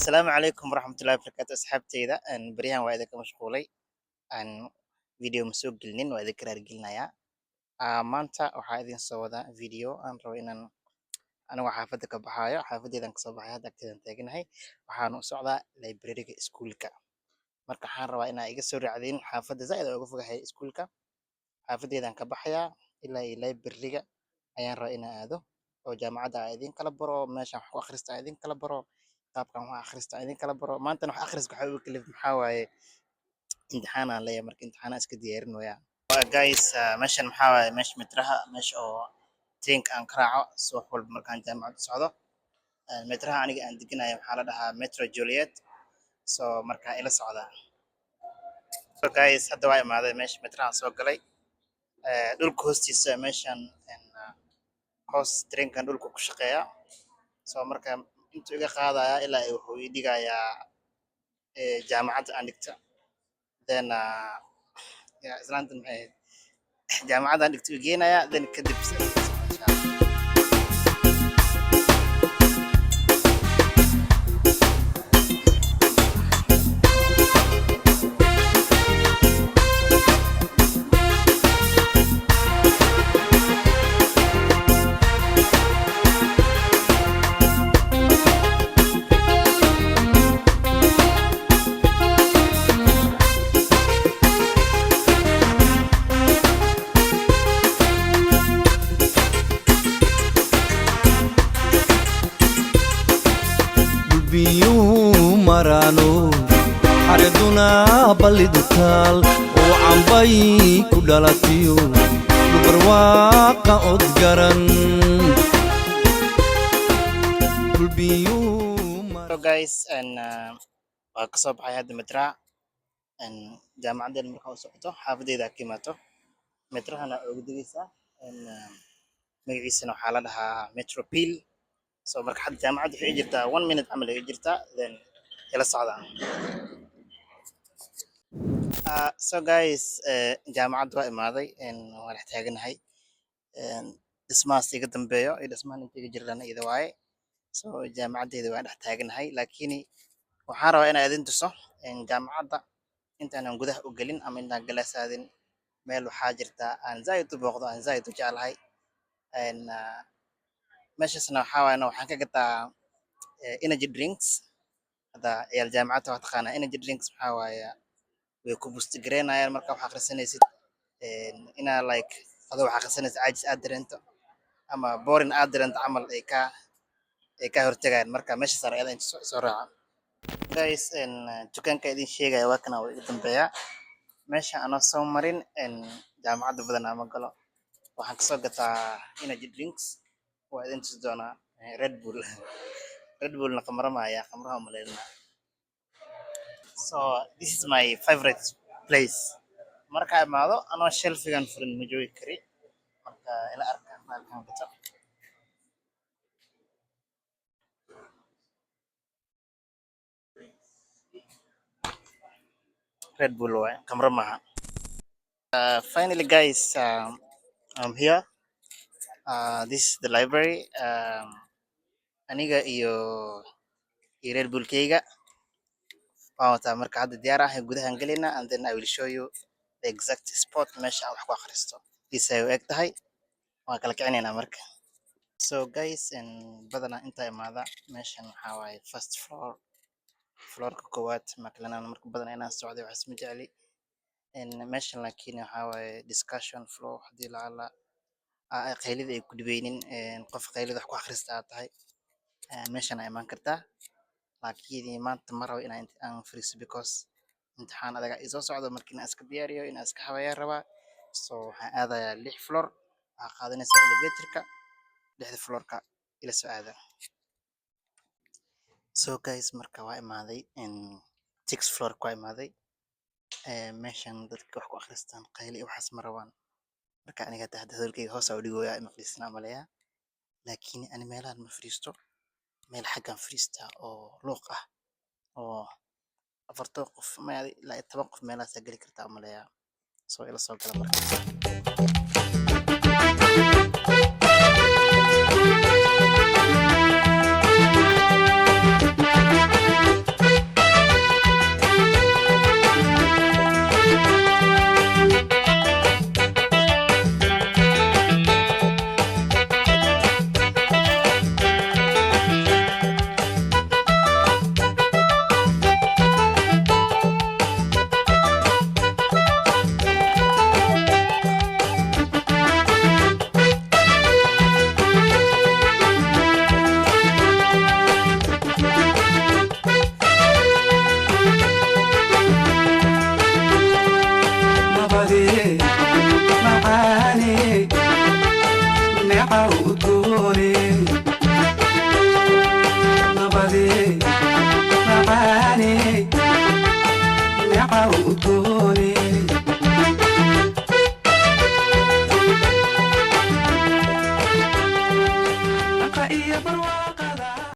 Asalaamu calaykum waraxmatullahi wabarakaatu, asxaabteyda. Baryahan waa idinka mashquulay, aan video ma soo gelinin, waa idinka raarigelinayaa. Maanta waxaa idin soo wadaa video aan rabo inaan anigoo xaafadda ka baxaayo, xaafaddeedan kasoo baxay, hadda agteedan taaganahay. Waxaan u socdaa library-ga iskuulka. Marka waxaan rabaa inaa iga soo raacdiin. Xaafadda zaaid aan uga fogahay iskuulka. Xaafaddeedan ka baxayaa ilaa iyo library-ga ayaan rabaa inaan aado oo jaamacadda aan idin kala baro, meeshaan wax ku akhrista aan idin kala baro, qaabkan wax akhrista aan idin kala baro. Maantana wax akhriska waxaa ugu kalif maxaa waaye, imtixaan aan leeyahay, marka imtixaanaan iska diyaarinaya. Guys, meeshan maxaa waaye? Meesha metraha, meesha oo trainka aan ka raaco subax walba markaan jaamacad u socdo. Metraha aniga aan deganayo waxaa la dhahaa Metro Joliet. So marka ila socda. So guys, hadda waa imaaday meesha metraha, soo galay. Dhulka hoostiisa meeshan, hoos trainkan dhulka ku shaqeeya. So marka intuu iga qaadaya ilaa wuxuu ii dhigayaa jaamacadda aan dhigta. Then ya islaantan maxay ahayd, jaamacadda aan dhigta uu geenayaa, then kadib insha Allah. Biyuhu maraano, xariduna ballidu taal oo cambay ku dhalatiyo dhubarwaaqa od garan. So guys, and waa kasoo baxay hadda metraha. And jaamacaddeena markaa u socoto, xaafadeyda ka imaato, metrahana ugu degeysaa. And magaciisana waxaa la dhahaa Metro Peel. So marka hadda jaamacadda waxay ii jirtaa one minute camal ay ii jirtaa. Then ila socda. So guys, jaamacadda waa imaaday, waa dhex taaganahay. Dhismahaas iga dambeeyo iyo dhismahan inta iga jirana iyada waaye. So jaamacaddeeda waan dhex taaganahay, laakiin waxaan rabaa inaan idin tuso jaamacadda intaanan gudaha u gelin ama intaan galaas aadin. Meel waxaa jirta aan zaaid u booqdo, aan zaaid u jeclahay. Meeshaasna waxaa waaye, waxaan ka gataa energy drinks. Hadda ciyaal jaamacadda waa taqaanaa, energy drinks maxaa waaye? Way ku boost gareynayaan marka wax akhrisanaysid, inaa like adoo wax akhrisanaysid caajis aad dareento ama boring aad dareento camal ay ka hortagayaan. Marka meeshaas ayada inta soo raaca, guys. Dukaanka idin sheegaya waa kana, waa iga dambeeya. Meesha anoo soo marin jaamacadda badanaa ma galo. Waxaan kasoo gataa energy drinks, waa idin tusi doonaa. Red Bull, Red Bullna khamro maaya, khamraha umaleynaa. So this is my favorite place. Markaa imaado anoo shelfigan furin ma joogi kari. Marka ila arka baalkan gato. Red Bull waaye, khamro maaha. Finally guys, I'm here. This is the library. Aniga iyo Red Bullkayga waan wataa. Marka hadda diyaar ah, gudahan gelayna, and then I will show you the exact spot meesha aan wax ku akhristo isay u eg tahay. Waan kala kicinaynaa marka. So guys, badanaa intaa imaada meeshan waxaa waaye first floor, floorka koowaad makalana. Marka badanaa inaan socday waxaas ma jecli meeshan, laakiin waxaa waaye discussion floor. Haddii lacala ay qaylida ay ku dhibeynin, qof qaylida wax ku akhrista aad tahay, meeshan aa imaan kartaa. Laakiin maanta ma rabo inaan aan fariisto because imtixaan adag aa isoo socdo. Marka inaan iska diyaariyo, inaan iska habeeyaa rabaa. So waxaan aadayaa 6 floor, waxaa qaadanaysaa elevatorka lixda floorka, ila soo aada. So guys, marka waa imaaday six floorka, waa imaaday. Meeshan dadka wax ku akhristaan qayli iyo waxaas ma rabaan. Marka aniga hada hadalkayga hoos aa u dhigoyaa, maqliisana maleeyaa, laakiin ani meelahan ma fariisto. Meel xaggan fariistaa oo luuq ah oo 40 qof ma ilaa iyo 10 qof meelahaas aa geli kartaa umaleeyaa. So ila soo gala marka. Neecaw udgoone, nabade macaane, neecaw udgoone. Naqa iyo barwaaqa.